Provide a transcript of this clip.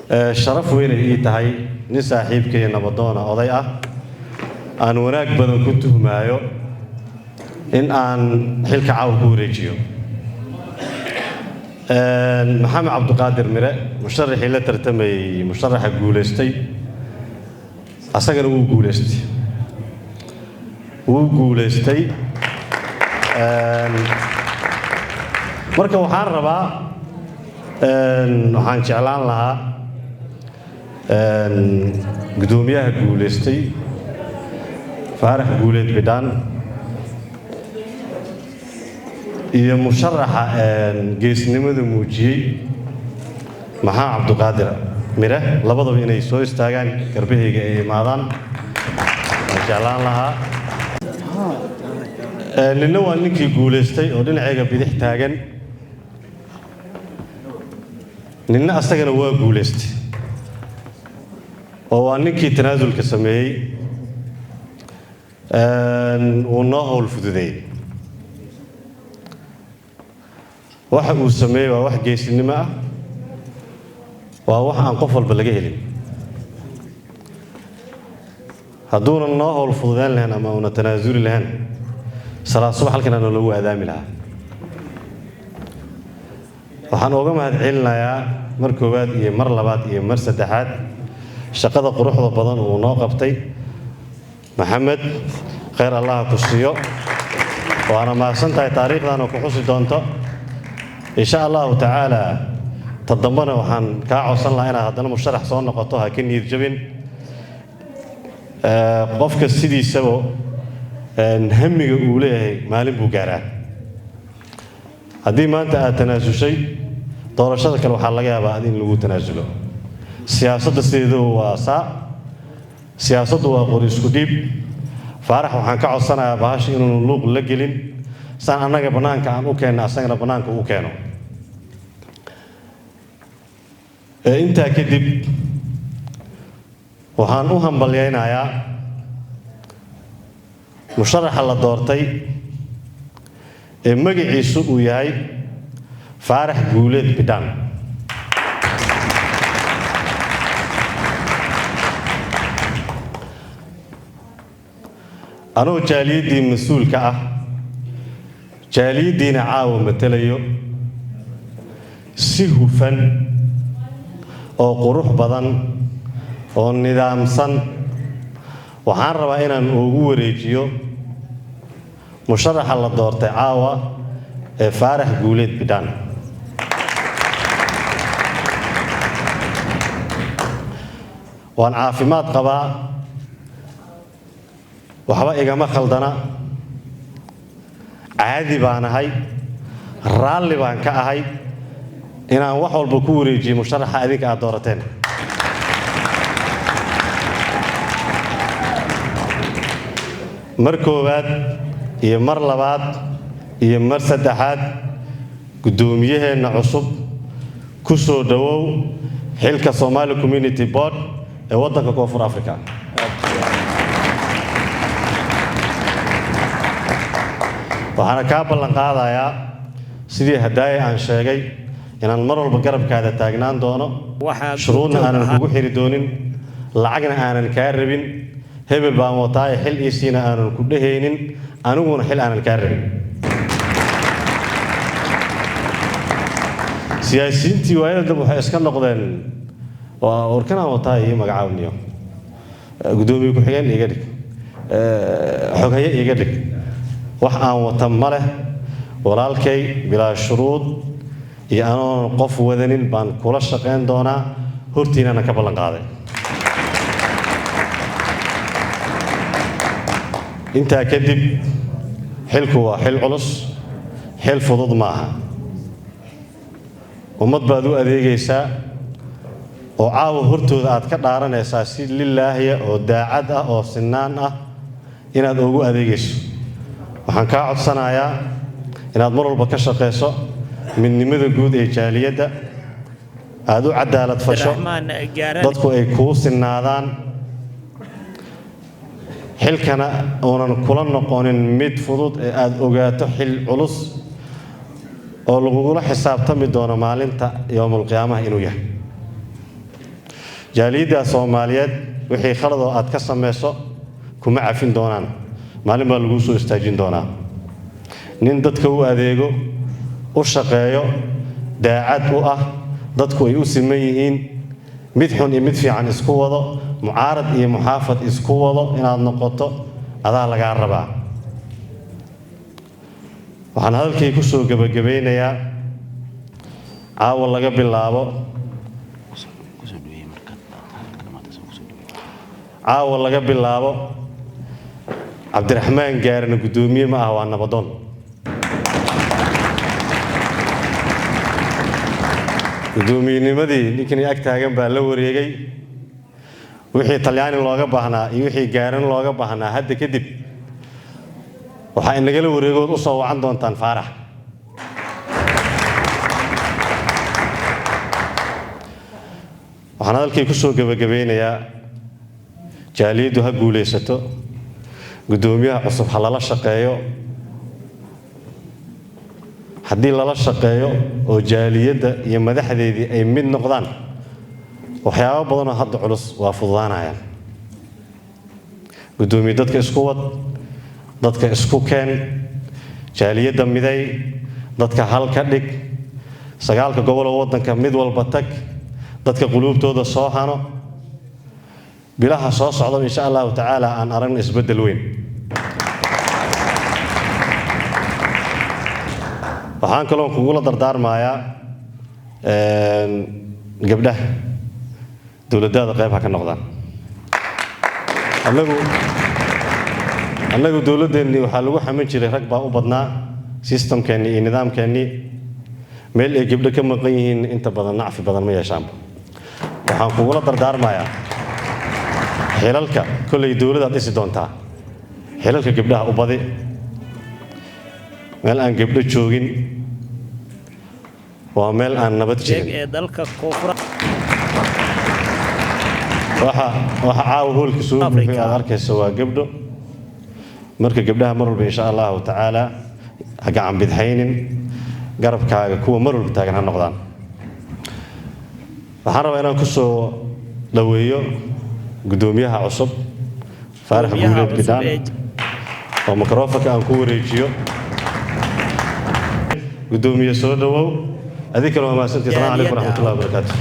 Sharaf weynay ii tahay nin saaxiibkay nabadoona oday ah aan wanaag badan ku tuhmaayo in aan xilka caawa ku wareejiyo. Maxamed Cabdiqaadir Mire, musharaxii la tartamayey musharaxa guulaystay, asagana wuu guulaystay, wuu guulaystay. Marka waxaan rabaa, waxaan jeclaan lahaa guddoomiyaha guulaystay Faarax Guuleed Bidhaan iyo musharaxa geesnimada muujiyey Maxaa Cabdiqaadir Mire labadaba inay soo istaagaan, garbahayga ay imaadaan waan jeclaan lahaa. Ninna waa ninkii guulaystay oo dhinacayga bidix taagan, ninna asagana waa guulaystay oo waa ninkii tanaasulka sameeyey, wuu noo howl fududeeyey. Waxa uu sameeyey waa wax geesinimo ah, waa wax aan qof walba laga helin. Hadduuna noo howl fududeyn lahayn ama uuna tanaasuli lahayn, salaad subax halkan aana loogu aadaami lahaa. Waxaan uga mahad celinayaa mar koowaad iyo mar labaad iyo mar saddexaad shaqada quruxda badan uu noo qabtay. Maxamed, khayr Allaha ku siiyo, waana mahadsan tahay, taariikhdan oo ku xusi doonto insha Allahu tacaala. Ta dambena waxaan kaa codsan lahaa inaad haddana musharax soo noqoto, ha ka niyad jabin. Qofka sidiisaba hamiga uu leeyahay maalin buu gaaraa. Haddii maanta aad tanaasushay, doorashada kale waxaa laga yaabaa in lagu tanaasulo. Siyaasadda sideedu waa saa, siyaasaddu waa qori isku dhiib. Faarax waxaan ka codsanayaa bahasha inuunu luuq la gelin, saan annaga bannaanka aan u keenna asagana bannaanka u keeno. Intaa kadib waxaan u hambalyaynayaa musharaxa la doortay ee magaciisu uu yahay Faarax Guuleed Bidhaan. Anoo jaaliyaddii mas-uulka ah, jaaliyaddiina caawa matelayo, si hufan oo qurux badan oo nidaamsan waxaan rabaa inaan ugu wareejiyo musharaxa la doortay caawa ee Faarax Guuleed Bidhaan. Waan caafimaad qabaa, waxba igama khaldana, caadi baan ahay, raalli baan ka ahay inaan wax walba ku wareejiyo musharaxa adinka aad doorateen. Mar koowaad iyo mar labaad iyo mar saddexaad, guddoomiyaheenna cusub, ku soo dhowow xilka Somali Community Board ee waddanka Koonfur Africa. Waxaana kaa ballan qaadayaa sidii hadaaye aan sheegay inaan mar walba garabkaada taagnaan doono, shuruudna aanan kugu xiri doonin, lacagna aanan kaa rabin, hebel baan wataaye xil iisiina aanan ku dhehaynin, aniguna xil aanan kaa rabin. Siyaasiyiintii waayada dambe waxay iska noqdeen waa warkanaan wataa iyo magacaawniyo, guddoomiye ku-xigeen iiga dhig, xoghaye iiga dhig. Wax aan wata ma leh walaalkay, bilaa shuruud iyo anoonan qof wadanin baan kula shaqayn doonaa, hortiinana ka ballan qaaday. Intaa kadib, xilku waa xil culus, xil fudud maaha. Ummad baad u adeegaysaa oo caawa hortooda aad ka dhaaranaysaa si lilaahiya oo daacad ah oo sinaan ah inaad ugu adeegayso. Waxaan kaa codsanayaa inaad mar walba ka shaqayso midnimada guud ee jaaliyadda, aad u cadaalad fasho, dadku ay kuu sinaadaan, xilkana uunan kula noqonin mid fudud ee aad ogaato xil culus oo lagugula xisaabtami doono maalinta yowmulqiyaamaha inuu yahay. Jaaliyadda Soomaaliyeed wixii khaladoo aad ka samayso kuma cafin doonaan, maalin baa laguu soo istaajin doonaa. Nin dadka u adeego, u shaqeeyo, daacad u ah, dadku ay u siman yihiin, mid xun iyo mid fiican isku wado, mucaarad iyo muxaafad isku wado inaad noqoto adaa lagaa rabaa. Waxaan hadalkay ku soo gebagabaynayaa, caawa laga bilaabo, caawa laga bilaabo, Cabdiraxmaan Gaarina guddoomiye ma ah, waa nabadoon. Guddoomiyennimadii ninkani ag taagan baa la wareegay. Wixii Talyaani looga baahnaa iyo wixii Gaaran looga baahnaa hadda kadib waxaa inagala wareegood u soo wacan doontaan Faarax. Waxaan hadalkii ku soo gebagabeynayaa, jaaliyaddu ha guulaysato, guddoomiyaha cusub ha lala shaqeeyo. Haddii lala shaqeeyo oo jaaliyadda iyo madaxdeedii ay mid noqdaan, waxyaabo badanoo hadda culus waa fududaanayaan. Guddoomiye, dadka isku wad, dadka isku keen, jaaliyadda miday, dadka hal ka dhig, 9-ka goboloo waddanka mid walba tag, dadka quluubtooda soo hano. Bilaha soo socda, insha Allahu tacaala, aan aragno isbeddel weyn. Waxaan kaloon kugula dardaarmayaa, gabdhaha dowladdaada qayb ha ka noqdaan. Annagu dowladdeennii waxaa lagu xamin jiray rag baa u badnaa, systemkeennii iyo nidaamkeennii. Meel ay gabdho ka maqan yihiin inta badan nacfi badan ma yeeshaanba. Waxaan kugula dardaarmayaa, xilalka kolley dowladaad dhisi doontaa, xilalka gabdhaha u badi. Meel aan gabdho joogin waa meel aan nabad jirin. Ee dalka Koonfur Waxa caawa hoolka soo buuxay aad arkaysa waa gabdho. Marka gabdhaha mar walba, insha Allahu tacaala, ha gacan bidxaynin, garabkaaga kuwa mar walba taagan ha noqdaan. Waxaan rabaa inaan kusoo dhaweeyo guddoomiyaha cusub, Faarax Gudoomiyaha Guuleed cusub Bidhaan, ee oo mikrofonka aan ku wareejiyo. Guddoomiye, soo dhawow. Adinkana waa mahadsantihi. Asalaamu calaykum jaaliyadda waraxmatullahi wabarakaatu.